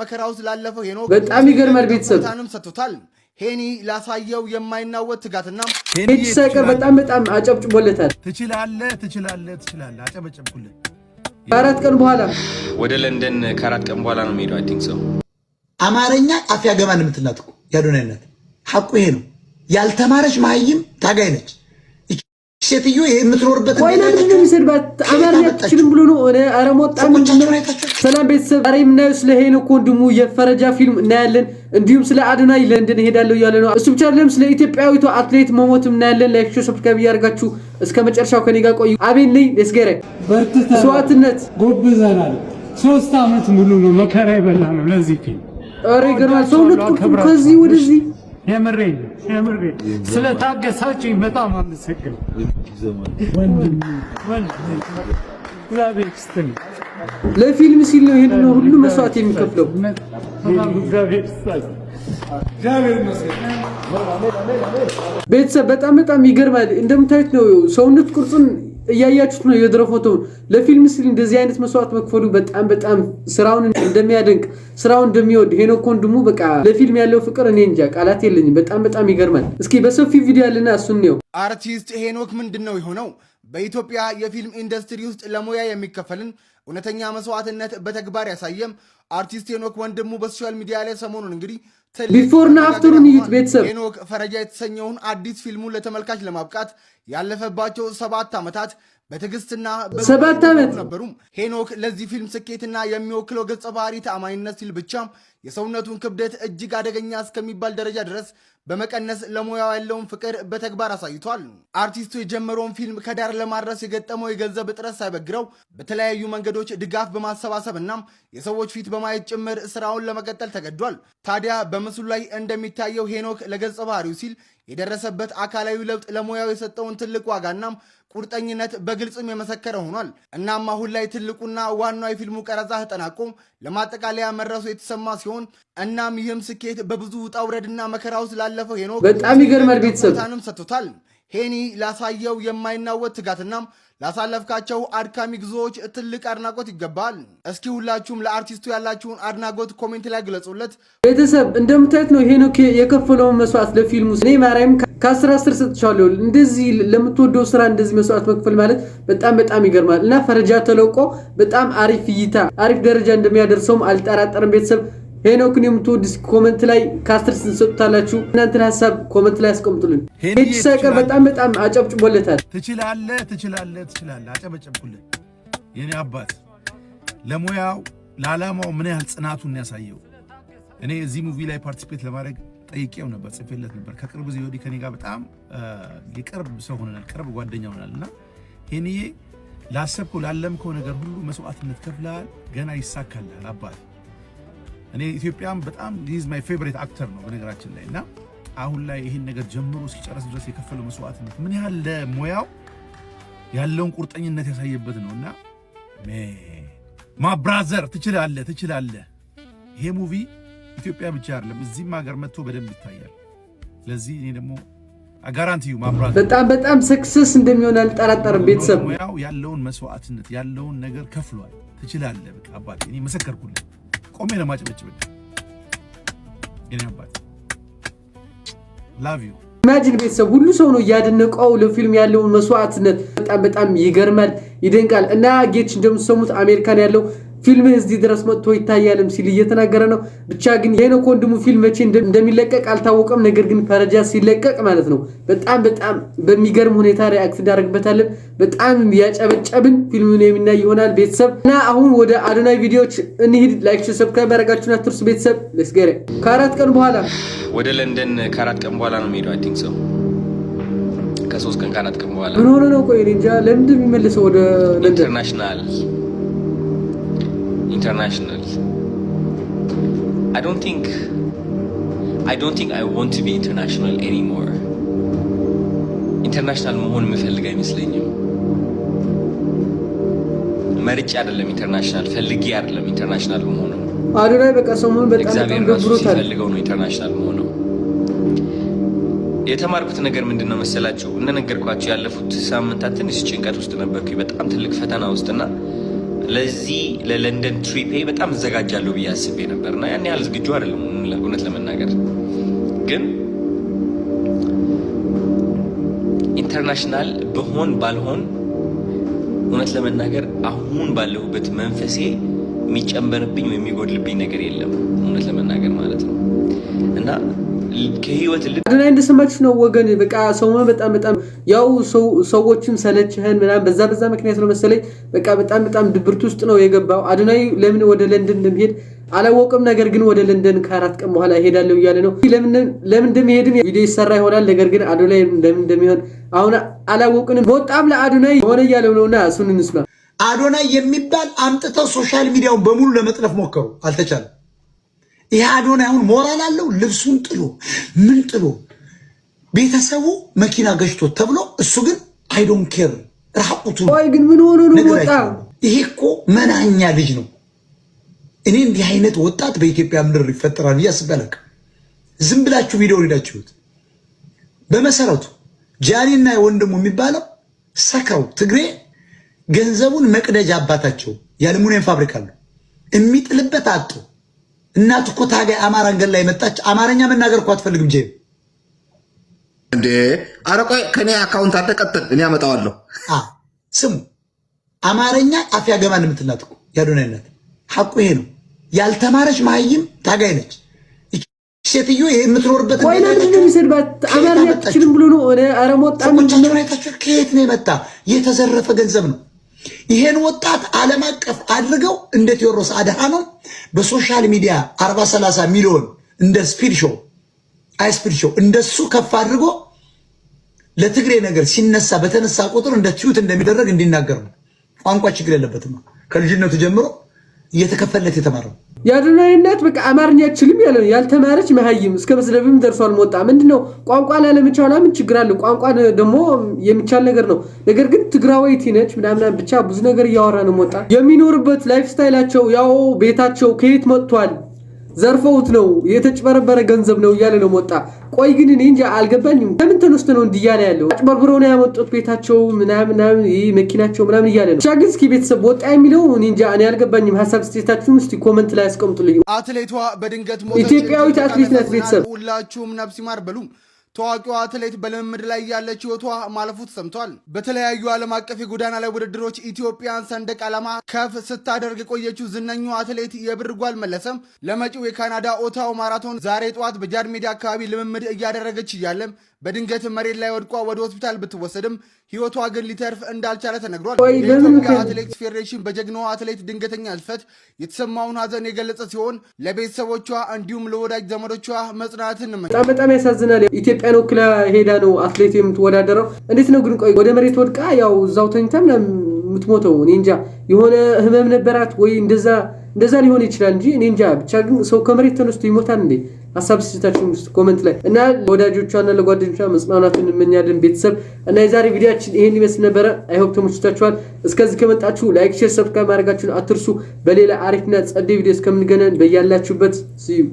መከራ ውስጥ ላለፈው ሄኖክ በጣም ይገርማል። ቤተሰብ ቦታንም ሰጥቶታል። ሄኒ ላሳየው የማይናወጥ ትጋትና ጌች ሳይቀር በጣም በጣም አጨብጭቦለታል። ትችላለህ፣ ትችላለህ፣ ትችላለህ። አጨበጨብኩልህ። ከ4 ቀን በኋላ ወደ ለንደን ከ4 ቀን በኋላ ነው የሚሄደው። I think so። አማርኛ አፍ ያገባን የምትላት እኮ የአዶናይ እናት ሐቁ ይሄ ነው። ያልተማረች መሀይም ታጋይ ነች። ሴትዮ ይሄ የምትኖርበት ቆይ ለምንድን ነው የሚሰድባት? አማርኛ አትችልም ብሎ ነው? ኧረ ሞጣ ምንድን ነው? ሰላም ቤተሰብ፣ ዛሬ የምናየው ስለ ሄኖክ ወንድሙ የፈረጃ ፊልም እናያለን። እንዲሁም ስለ አዶናይ ለንደን እሄዳለሁ እያለ ነው። እሱ ብቻ አይደለም፣ ስለ ኢትዮጵያዊቷ አትሌት መሞትም እናያለን። Like፣ share፣ subscribe እያደረጋችሁ እስከ መጨረሻው ከኔ ጋር ቆዩ። አቤል ነኝ። Let's get it። በርትተናል፣ መስዋዕትነት ጎብዘናል። 3 ዓመት ሙሉ ነው መከራ የበላ ነው ለዚህ ፊልም። ኧረ ይገርማል። ሰውነት ቁርጥም ከዚህ ወደዚህ። የምሬን ነው፣ የምሬን ስለታገሳችሁኝ በጣም አመሰግናለሁ። ወንድሜ ወንድሜ እግዚአብሔር ይስጥልኝ። ለፊልም ሲል ነው ይሄን ሁሉ መስዋዕት የሚከፍለው። በጣም እግዚአብሔር ይስጣችሁ። ቤተሰብ፣ በጣም በጣም ይገርማል። እንደምታዩት ነው፣ ሰውነት ቅርጹን እያያችሁት ነው። የድሮ ፎቶውን ለፊልም ሲል እንደዚህ አይነት መስዋዕት መክፈሉ በጣም በጣም ስራውን እንደሚያደንቅ፣ ስራውን እንደሚወድ፣ ሄኖክ ወንድሙ በቃ ለፊልም ያለው ፍቅር እኔ እንጃ ቃላት የለኝም። በጣም በጣም ይገርማል። እስኪ በሰፊው ቪዲዮ ያለና እሱን ነው። አርቲስት ሄኖክ ምንድን ነው የሆነው? በኢትዮጵያ የፊልም ኢንዱስትሪ ውስጥ ለሙያ የሚከፈልን እውነተኛ መስዋዕትነት በተግባር ያሳየም አርቲስት ሄኖክ ወንድሙ በ social media ላይ ሰሞኑን እንግዲህ Before ና after ኡን እዩት ቤተሰብ። ሄኖክ ፈረጃ የተሰኘውን አዲስ ፊልሙን ለተመልካች ለማብቃት ያለፈባቸው 7 ዓመታት በትዕግስትና 7 ዓመት ነበሩ። ሄኖክ ለዚህ ፊልም ስኬትና የሚወክለው ገጸ ባህሪ ተአማኒነት ሲል ብቻ የሰውነቱን ክብደት እጅግ አደገኛ እስከሚባል ደረጃ ድረስ በመቀነስ ለሙያው ያለውን ፍቅር በተግባር አሳይቷል። አርቲስቱ የጀመረውን ፊልም ከዳር ለማድረስ የገጠመው የገንዘብ እጥረት ሳይበግረው በተለያዩ መንገዶች ድጋፍ በማሰባሰብ እና የሰዎች ፊት በማየት ጭምር ስራውን ለመቀጠል ተገዷል። ታዲያ በምስሉ ላይ እንደሚታየው ሄኖክ ለገጸ ባህሪው ሲል የደረሰበት አካላዊ ለውጥ ለሙያው የሰጠውን ትልቅ ዋጋና ቁርጠኝነት በግልጽም የመሰከረ ሆኗል። እናም አሁን ላይ ትልቁና ዋናው የፊልሙ ቀረጻ ተጠናቆ ለማጠቃለያ መድረሱ የተሰማ ሲሆን እናም ይህም ስኬት በብዙ ውጣ ውረድና መከራ ውስጥ ላለፈው ሄኖክ በጣም ይገርማል ቤተሰብ። ቦታንም ሰጥቶታል። ሄኒ፣ ላሳየው የማይናወጥ ትጋትና ላሳለፍካቸው አድካሚ ጉዞዎች ትልቅ አድናቆት ይገባል። እስኪ ሁላችሁም ለአርቲስቱ ያላችሁን አድናቆት comment ላይ ግለጹለት። ቤተሰብ፣ እንደምታዩት ነው ሄኖክ የከፈለውን መስዋዕት ለፊልሙ። እኔ ማርያም ከ10 10 ሰጥቻለሁ። እንደዚህ ለምትወደው ስራ እንደዚህ መስዋዕት መክፈል ማለት በጣም በጣም ይገርማል። እና ፈረጃ ተለቆ በጣም አሪፍ እይታ፣ አሪፍ ደረጃ እንደሚያደርሰውም አልጠራጠርም። ቤተሰብ፣ ሄኖክን የምትወድ comment ላይ ከ10 ስንት ሰጡታላችሁ? እናንተን ሀሳብ comment ላይ አስቀምጡልን። ሄች ሳይቀር በጣም በጣም አጨብጭቦለታል። ትችላለህ፣ ትችላለህ፣ ትችላለህ። አጨበጨብኩልህ የኔ አባት። ለሙያው ለዓላማው ምን ያህል ጽናቱን ያሳየው። እኔ እዚህ movie ላይ participate ለማድረግ ጠይቄው ነበር፣ ጽፌለት ነበር። ከቅርብ ጊዜ ወዲህ ከኔ ጋር በጣም የቅርብ ሰው ሆነናል፣ ቅርብ ጓደኛ ሆነናል። እና ሄኒዬ፣ ላሰብከው ላለምከው ነገር ሁሉ መስዋዕትነት ከፍለሃል፣ ገና ይሳካልሃል አባት። እኔ ኢትዮጵያም በጣም he's my favorite actor ነው በነገራችን ላይ። እና አሁን ላይ ይህን ነገር ጀምሮ እስኪጨርስ ድረስ የከፈለው መስዋዕትነት ምን ያህል ለሙያው ያለውን ቁርጠኝነት ያሳየበት ነው። እና my brother፣ ትችላለህ፣ ትችላለህ። ይሄ movie ኢትዮጵያ ብቻ አይደለም፣ እዚህም ሀገር መጥቶ በደንብ ይታያል። ለዚህ እኔ ደግሞ guarantee you, my brother። በጣም በጣም success እንደሚሆን አልጠራጠርም ቤተሰብ። ሙያው ያለውን መስዋዕትነት ያለውን ነገር ከፍሏል። ትችላለህ። በቃ አባቴ፣ እኔ መሰከርኩልህ። ቆሜ ነው ማጨበጭብልህ የኔ አባት። Love you. Imagine ቤተሰብ፣ ሁሉ ሰው ነው እያደነቀው ለፊልም ያለውን መስዋዕትነት። በጣም በጣም ይገርማል፣ ይደንቃል። እና ጌች እንደምትሰሙት አሜሪካን ያለው ፊልም እዚህ ድረስ መጥቶ ይታያልም ሲል እየተናገረ ነው። ብቻ ግን የሄኖክ ወንድሙ ፊልም መቼ እንደሚለቀቅ አልታወቀም። ነገር ግን ፈረጃ ሲለቀቅ ማለት ነው በጣም በጣም በሚገርም ሁኔታ react እናደርግበታለን። በጣም ያጨበጨብን ፊልሙን የምናይ ይሆናል ቤተሰብ። እና አሁን ወደ አዶናይ ቪዲዮዎች እንሂድ። Like፣ subscribe ያደረጋችሁን አትርሱ ቤተሰብ። Let's get it። ከ4 ቀን በኋላ ወደ ለንደን ከ4 ቀን በኋላ ነው የሚሄደው። I think so ከ3 ቀን ከ4 ቀን በኋላ። ምን ሆነ ነው? ቆይ እኔ እንጃ። ለምንድን የሚመለሰው ወደ ለንደን? International I don't think I want to be international anymore። International መሆን የምፈልግ አይመስለኝም። መርጬ አይደለም፣ international ፈልጌ አይደለም international መሆኑ። አዶናይ በቃ ሰሞኑን በጣም በጣም እግዚአብሔር ራሱ ደብሮታል። ሲፈልገው ነው international መሆነው። የተማርኩት ነገር ምንድን ነው መሰላችሁ? እንደነገርኳችሁ ያለፉት ሳምንታት ትንሽ ጭንቀት ውስጥ ነበርኩኝ፣ በጣም ትልቅ ፈተና ውስጥ። እና ለዚህ ለለንደን trip ኤ በጣም እዘጋጃለሁ ብዬ አስቤ ነበር እና ያን ያህል ዝግጁ አይደለም እውነት ለመናገር። ግን international ብሆን ባልሆን፣ እውነት ለመናገር አሁን ባለሁበት መንፈሴ የሚጨመርብኝ ወይ የሚጎድልብኝ ነገር የለም፣ እውነት ለመናገር ማለት ነው። እና ከህይወት ልብ አዶናይ እንደሰማችሁ ነው ወገን። በቃ ሰሞኑን በጣም በጣም ያው ሰዎችም ሰለችህን ምናምን በዛ በዛ ምክንያት ነው መሰለኝ በቃ በጣም በጣም ድብርት ውስጥ ነው የገባው። አዶናይ ለምን ወደ ለንደን እንደሚሄድ አላወቅም። ነገር ግን ወደ ለንደን ከ4 ቀን በኋላ እሄዳለሁ እያለ ነው። ለምን እንደሚሄድም ቪዲዮ ይሰራ ይሆናል። ነገር ግን አዶናይ ለምን እንደሚሆን አሁን አላወቅንም። በጣም ለአዶናይ ሆነ እያለው ነውና እሱን እንስማ። አዶናይ የሚባል አምጥተው social media ውን በሙሉ ለመጥለፍ ሞከሩ፣ አልተቻለም። ይህ አዶናይ አሁን ሞራል አለው። ልብሱን ጥሎ ምን ጥሎ ቤተሰቡ መኪና ገጭቶ ተብሎ እሱ ግን I don't care ራቁቱ። ቆይ ግን ምን ሆኖ ነው ወጣ? ይሄ እኮ መናኛ ልጅ ነው። እኔ እንዲህ አይነት ወጣት በኢትዮጵያ ምድር ይፈጠራል ብዬ አስቤ አላውቅም። ዝም ብላችሁ ቪዲዮ ሄዳችሁት። በመሰረቱ ጃኒና ወንድሙ የሚባለው ሰክረው ትግሬ ገንዘቡን መቅደጃ አባታቸው የአልሙኒየም ፋብሪካ አለው፣ የሚጥልበት አጡ። እናቱ እኮ ታጋይ አማራን ገላ የመጣች፣ አማርኛ መናገር እኮ አትፈልግም። ጄ እንዴ ኧረ ቆይ፣ ከኔ account አለ፣ ቀጥል፣ እኔ አመጣዋለሁ። ስሙ፣ አማርኛ አፍ ያገባን የምትላት እኮ ያዶናይ እናት፣ ሐቁ ይሄ ነው። ያልተማረች መሀይም ታጋይ ነች። ሴትዮ የምትኖርበት ቆይ ለምንድን ነው የሚሰድባት? አማርኛ አትችልም ብሎ ነው? ኧረ ሞጣ ምንድን ነው? ከየት ነው የመጣ? የተዘረፈ ገንዘብ ነው። ይሄን ወጣት ዓለም አቀፍ አድርገው እንደ ቴዎድሮስ አድሃኖም በ social media 40 30 ሚሊዮን እንደ Speed Show፣ አይ Speed Show እንደሱ ከፍ አድርጎ ለትግሬ ነገር ሲነሳ በተነሳ ቁጥር እንደ ትዩት እንደሚደረግ እንዲናገር ነው። ቋንቋ ችግር የለበትም። ከልጅነቱ ጀምሮ እየተከፈለት የተማረው። የአዶናይ እናት በቃ አማርኛ አትችልም ያለ ነው። ያልተማረች መሀይም እስከ መስደብም ደርሷል። ሞጣ ምንድነው? ቋንቋ ላለመቻሏ ምን ችግር አለ? ቋንቋ ደግሞ የሚቻል ነገር ነው። ነገር ግን ትግራዋይቲ ነች ምናምን ብቻ ብዙ ነገር እያወራ ነው ሞጣ። የሚኖርበት lifestyle ኣቸው ያው ቤታቸው ከየት መጥቷል? ዘርፈውት ነው፣ የተጭበረበረ ገንዘብ ነው እያለ ነው ሞጣ። ቆይ ግን እኔ እንጃ አልገባኝም። ከምን ተነስቶ ነው እንዲህ እያለ ያለው? አጭበርብረው ነው ያመጡት ቤታቸው ምናምን ምናምን ይህ መኪናቸው ምናምን እያለ ነው። ብቻ ግን እስኪ ቤተሰብ ወጣ የሚለው እኔ እንጃ፣ እኔ አልገባኝም። ሀሳብ አስተያየታችሁን እስቲ comment ላይ አስቀምጡልኝ። አትሌቷ በድንገት ሞተች። ኢትዮጵያዊት አትሌት ናት ቤተሰብ። ሁላችሁም ነፍስ ይማር በሉ። ታዋቂዋ አትሌት በልምምድ ላይ ያለች ሕይወቷ ማለፉ ተሰምቷል። በተለያዩ ዓለም አቀፍ የጎዳና ላይ ውድድሮች ኢትዮጵያን ሰንደቅ ዓላማ ከፍ ስታደርግ የቆየችው ዝነኛዋ አትሌት የብርጓል መለሰም ለመጪው የካናዳ ኦታዋ ማራቶን ዛሬ ጠዋት በጃን ሜዳ አካባቢ ልምምድ እያደረገች እያለም በድንገት መሬት ላይ ወድቋ ወደ ሆስፒታል ብትወሰድም ሕይወቷ ግን ሊተርፍ እንዳልቻለ ተነግሯል። ቆይ በምን የኢትዮጵያ ምክንያት? አትሌቲክስ ፌዴሬሽን በጀግናዋ አትሌት ድንገተኛ ህልፈት የተሰማውን ሐዘን የገለጸ ሲሆን ለቤተሰቦቿ እንዲሁም ለወዳጅ ዘመዶቿ መጽናናትን እንመኛለን። በጣም በጣም ያሳዝናል። ኢትዮጵያን ወክላ ሄዳ ነው አትሌት የምትወዳደረው። እንዴት ነው ግን ቆይ ወደ መሬት ወድቃ ያው እዛው ተኝታ ምናምን የምትሞተው? እኔ እንጃ፣ የሆነ ህመም ነበራት ወይ እንደዛ እንደዛ ሊሆን ይችላል እንጂ እኔ እንጃ። ብቻ ግን ሰው ከመሬት ተነስቶ ይሞታል እንዴ? ሀሳብ ስጭታችሁ ውስጥ comment ላይ እና ለወዳጆቿና ለጓደኞቿ መጽናናቱን እንመኛለን። ቤተሰብ እና የዛሬ ቪዲዮአችን ይሄን ይመስል ነበረ። I hope ተመችቷችኋል። እስከዚህ ከመጣችሁ like፣ share፣ subscribe ማድረጋችሁን አትርሱ። በሌላ አሪፍና ጸዴ ቪዲዮ እስከምንገናኝ በያላችሁበት see you.